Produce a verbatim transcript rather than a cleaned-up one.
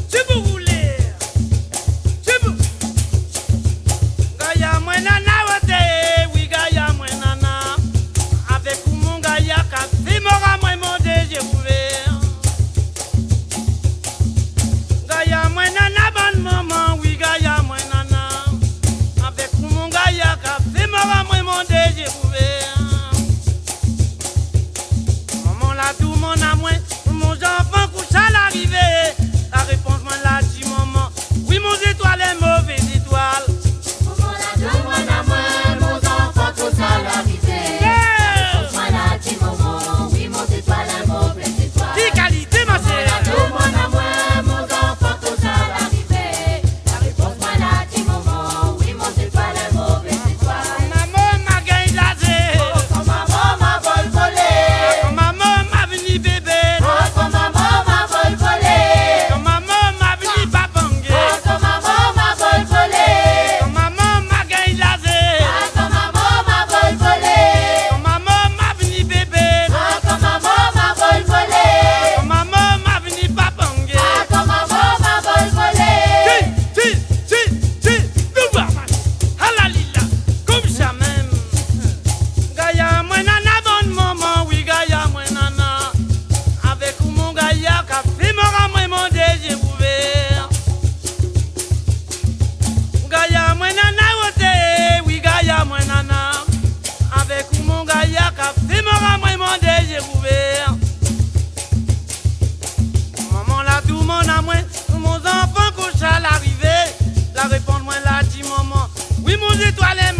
Si vous voulez, si vous... Gayar moin nana, woté, oui, gayar moin nana. Avèk ou mon gayar, ka fé mor amoin, mon dé zié ouvèr. Gayar moin nana, bann momon, oui, gayar moin nana. Avèk ou mon gayar, ka fé mor amoin, mon dé zié ouvèr. Momon la domann amoin, mon zanfan, kosa la arivé? La répons moin la di momon, oui, mon zétoil, in mové zétoil. Momon la domann amoin, mon zanfan, kosa la arivé? Yeah! La répons moin la di momon, oui, mon zétoil, in mové zétoil. Ki kalité, ma sèr? Momon la domann amoin, mon zanfan, kosa la arivé? La répons moin la di momon, oui, mon zétoil, in mové zétoil. Momon, ma gingn lazé. Momon, ma vol volé. Momon, ma vni bébé. Momon, ma vol volé. Momon, ma vni papangé. Momon, ma vol volé. Momon, ma gingn lazé. Momon, ma vol volé. Momon, ma vni bébé. Momon, ma vol volé. Momon, ma vni papangé. Momon, ma vol volé. Ti, ti, ti, ti, nou va. Alalila, konmsa mèm. Gayar moin nana, bann momon, oui, gayar moin nana. Avèk ou mon gayar, ka fé mor amoin, mon dé zié ouvèr. Gayar moin nana, woté, oui, gayar moin nana. Avèk ou mon gayar, ka fé mor amoin, mon dé zié ouvèr. Momon la domann amoin, mon zanfan, kosa la arivé? La répons moin la di momon, oui, mon zétoil, in